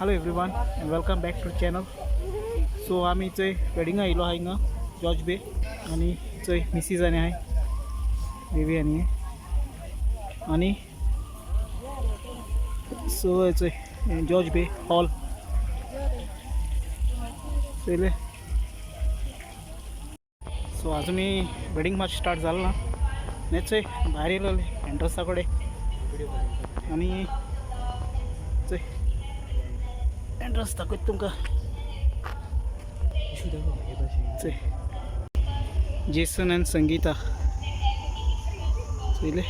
Hello everyone and welcome back to channel. So आमी चोय वेडिंगा येयलो आहा हिंगा जॉर्ज बे आनी चोय मिसीज आनी आहाय बेबी आनी आनी सो चोय जॉर्ज बे हॉल चोयले. सो अजूनही वेडिंग मातशें स्टार्ट जालें ना नाही. चोय भायर येयलेले एंट्रन्सा कडेन आनी चोय एंट्रन्स दाखयता तुमकां. चोय जेसन आनी संगीता चोयले.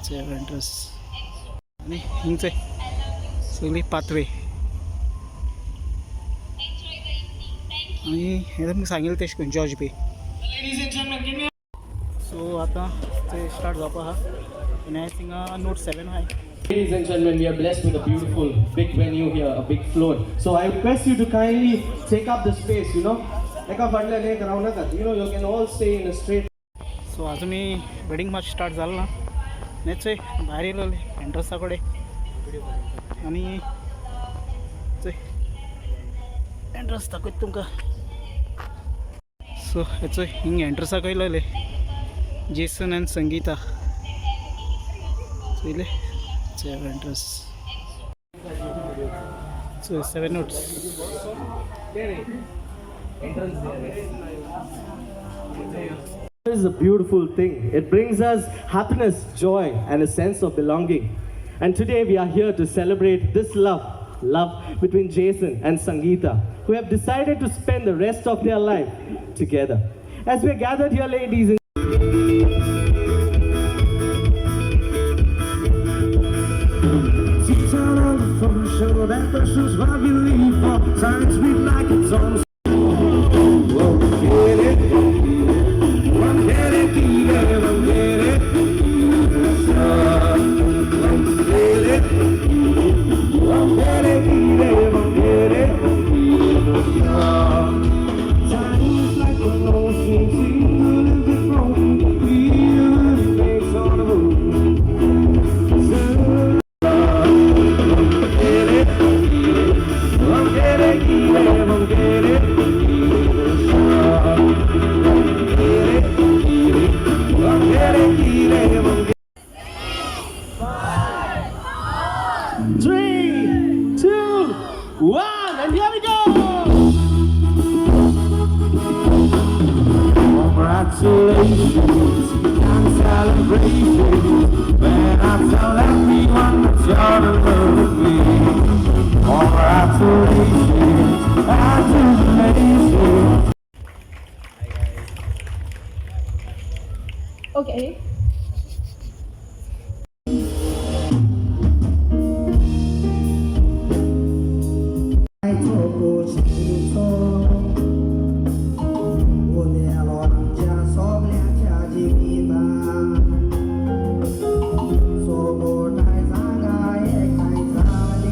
चोय एंट्रन्स आनी हिंग चोय सगळी पाथवे आनी हें तुमकां सांगिल्लें तेश करून जॉर्ज बे. सो आतां ते स्टार्ट जावपा आहा आनी आयज थिंगा नोट 7 आहाय. Ladies and gentlemen, we are blessed with a beautiful big venue here, a big floor. So I request you to kindly take up the space. एका फाटल्यान एक रावं नाकात. You can all stay in a straight so अजूनही wedding मातशें start जालें ना नाही. चोय भायर येयलेले एंट्रन्सा कडेन आनी चोय एंट्रन्स दाखयता तुमकां. सो हे चोय हिंग एंट्रन्साक येयलेले जेसन आनी संगीता चोयले. चोय एंट्रन्स चोय 7 notes. Entrance there. Is a beautiful thing. It brings us happiness, joy, and a sense of belonging. And today we are here to celebrate this love, love between Jason and Sangeeta, who have decided to spend the rest of their life together. As we are gathered here, ladies and Turn on the phone, show that person's what we live for. Science we like it's on. Won't get it, won't get it, won't get it, won't get it, won't get it, won't get it. Time's like an ocean, single and broken, feel it makes on the moon. Won't get it, won't get it, won't get it, won't get it. Three, two, one, and here we go! Congratulations and celebrations when I tell everyone that you're in love with me. Congratulations and jubilations. Okay. 错过青春，我年老家少两家几米大，说过太长啊也开杂粮。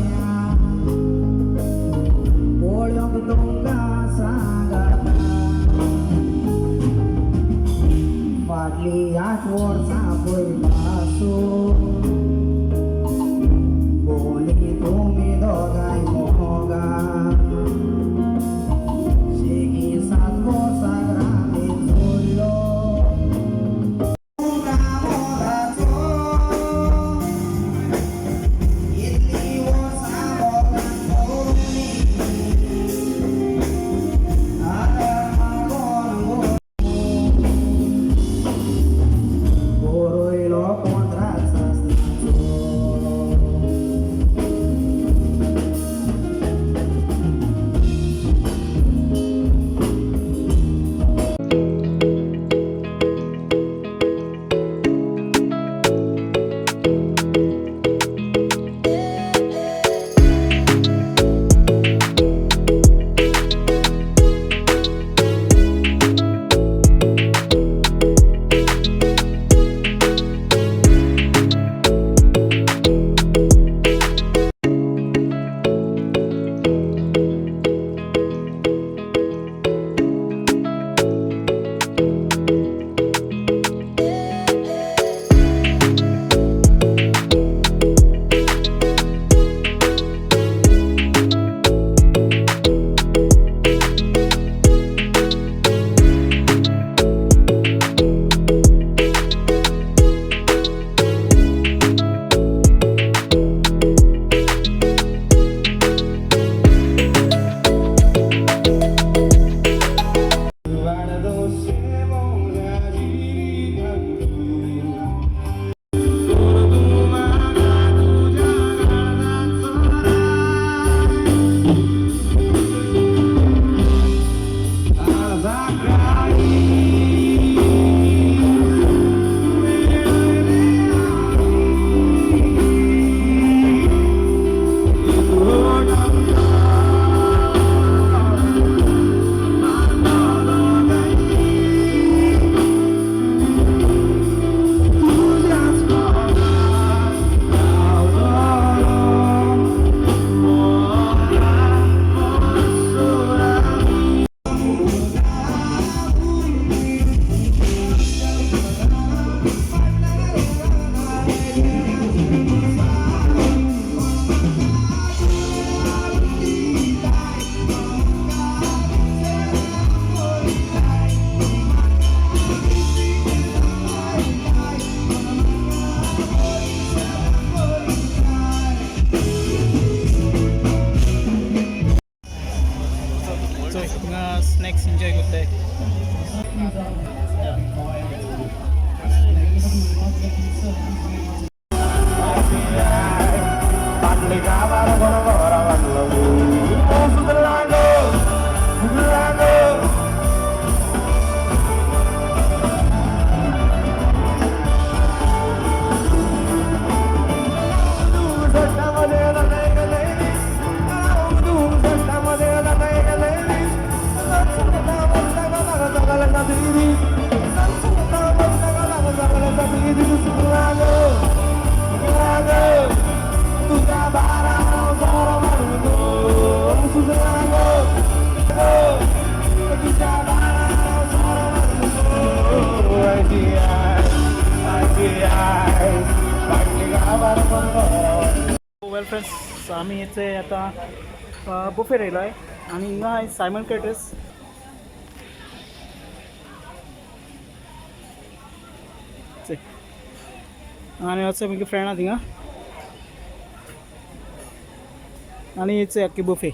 snacks enjoy करताय. Well friends, आमी इथे आता buffet राहिलो आहे आणि हिंगा आहे Simon caters. आणि असं मागीर फ्रेंड थिंगा आणि हेच अख्खी बुफे.